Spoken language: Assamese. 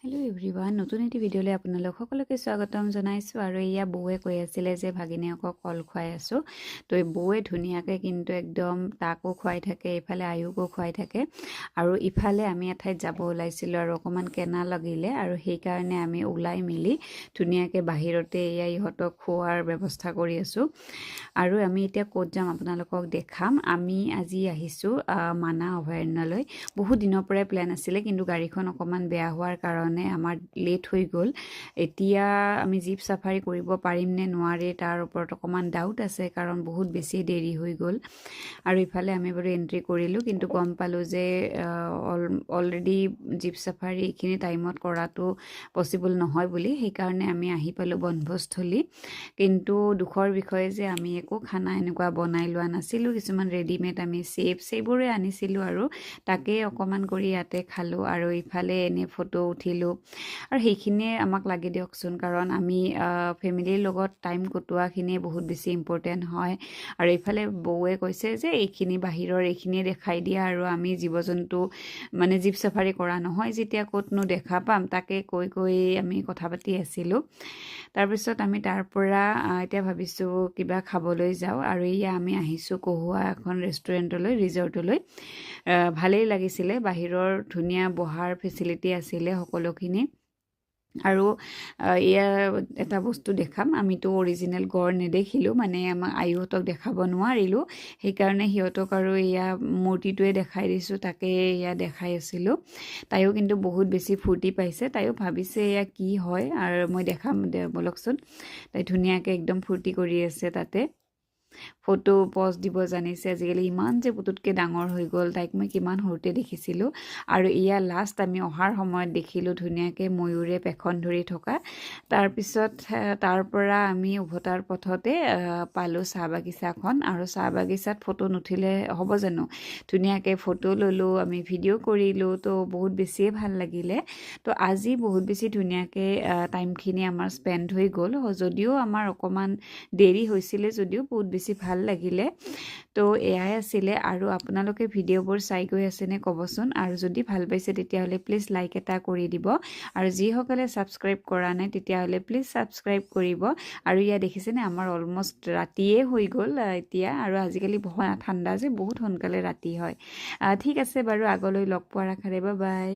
হেল্ল' এভৰিৱান, নতুন এটি ভিডিঅ'লৈ আপোনালোক সকলোকে স্বাগতম জনাইছোঁ। আৰু এয়া বৌৱে কৈ আছিলে যে ভাগিনীয়েকক কল খুৱাই আছোঁ। তো এই বৌৱে ধুনীয়াকৈ কিন্তু একদম তাকো খুৱাই থাকে, এইফালে আয়ুকো খুৱাই থাকে। আৰু ইফালে আমি এঠাইত যাব ওলাইছিলোঁ আৰু অকণমান কেনা লাগিলে আৰু সেইকাৰণে আমি ওলাই মেলি ধুনীয়াকৈ বাহিৰতে এয়া ইহঁতক খোৱাৰ ব্যৱস্থা কৰি আছোঁ। আৰু আমি এতিয়া ক'ত যাম আপোনালোকক দেখাম। আমি আজি আহিছোঁ মানাহ অভয়াৰণ্যলৈ। বহুত দিনৰ পৰাই প্লেন আছিলে, কিন্তু গাড়ীখন অকণমান বেয়া হোৱাৰ কাৰণে আমাৰ লেট হৈ গ'ল। এতিয়া আমি জীপ চাফাৰী কৰিব পাৰিম নে নোৱাৰি তাৰ ওপৰত অকণমান ডাউট আছে, কাৰণ বহুত বেছি দেৰি হৈ গ'ল। আৰু ইফালে আমি বাৰু এণ্ট্ৰি কৰিলোঁ, কিন্তু গম পালোঁ যে অলৰেডি জীপ চাফাৰী এইখিনি টাইমত কৰাটো পচিবল নহয় বুলি। সেইকাৰণে আমি আহি পালোঁ বনভোজস্থলী। কিন্তু দুখৰ বিষয়ে যে আমি একো খানা এনেকুৱা বনাই লোৱা নাছিলোঁ। কিছুমান ৰেডিমেড আমি চিপছ সেইবোৰে আনিছিলোঁ আৰু তাকেই অকণমান কৰি ইয়াতে খালোঁ। আৰু ইফালে এনেই ফটো উঠিলোঁ আৰু সেইখিনিয়ে আমাক লাগে দিয়কচোন, কাৰণ আমি ফেমিলিৰ লগত টাইম কটোৱাখিনিয়ে বহুত বেছি ইম্পৰ্টেণ্ট হয়। আৰু ইফালে বৌৱে কৈছে যে এইখিনি বাহিৰৰ এইখিনিয়ে দেখাই দিয়া আৰু আমি জীৱ জন্তু মানে জীপ চাফাৰী কৰা নহয় যেতিয়া ক'তনো দেখা পাম, তাকে কৈ কৈ আমি কথা পাতি আছিলোঁ। তাৰপিছত আমি তাৰ পৰা এতিয়া ভাবিছোঁ কিবা খাবলৈ যাওঁ। আৰু এয়া আমি আহিছোঁ কহুৱা এখন ৰেষ্টুৰেণ্টলৈ, ৰিজৰ্টলৈ। ভালেই লাগিছিলে, বাহিৰৰ ধুনীয়া বহাৰ ফেচিলিটি আছিলে সকলোখিনি। আৰু এয়া এটা বস্তু দেখাম, আমিতো অৰিজিনেল গঁড় নেদেখিলোঁ, মানে আমাক আয়ুহঁতক দেখাব নোৱাৰিলোঁ, সেইকাৰণে সিহঁতক আৰু এয়া মূৰ্তিটোৱে দেখাই দিছোঁ, তাকে এয়া দেখাই আছিলোঁ। তাইও কিন্তু বহুত বেছি ফূৰ্তি পাইছে, তাইও ভাবিছে এয়া কি হয় আৰু মই দেখাম ব'লকচোন। তাই ধুনীয়াকৈ একদম ফূৰ্তি কৰি আছে, তাতে ফটো পজ দিব জানিছে। আজিকালি ইমান যে পুতুতকৈ ডাঙৰ হৈ গ'ল, তাইক মই কিমান সৰুতে দেখিছিলোঁ। আৰু এয়া লাষ্ট আমি অহাৰ সময়ত দেখিলোঁ ধুনীয়াকৈ ময়ূৰে পেখন ধৰি থকা। তাৰপিছত তাৰ পৰা আমি উভতাৰ পথতে পালোঁ চাহ বাগিচাখন। আৰু চাহ বাগিচাত ফটো নুঠিলে হ'ব জানো? ধুনীয়াকৈ ফটো ল'লোঁ, আমি ভিডিঅ' কৰিলোঁ, তো বহুত বেছিয়ে ভাল লাগিলে। তো আজি বহুত বেছি ধুনীয়াকৈ টাইমখিনি আমাৰ স্পেণ্ড হৈ গ'ল, যদিও আমাৰ অকণমান দেৰি হৈছিলে যদিও বহুত বেছি ভাল লাগিলে। তো এয়াই আছিলে। আৰু আপোনালোকে ভিডিঅ'বোৰ চাই গৈ আছেনে ক'বচোন, আৰু যদি ভাল পাইছে তেতিয়াহ'লে প্লিজ লাইক এটা কৰি দিব, আৰু যিসকলে ছাবস্ক্ৰাইব কৰা নাই তেতিয়াহ'লে প্লিজ ছাবস্ক্ৰাইব কৰিব। আৰু ইয়াত দেখিছেনে আমাৰ অলমষ্ট ৰাতিয়ে হৈ গ'ল এতিয়া, আৰু আজিকালি বহুত ঠাণ্ডা যে বহুত সোনকালে ৰাতি হয়। ঠিক আছে বাৰু, আগলৈ লগ পোৱাৰ আশাৰে, বাই।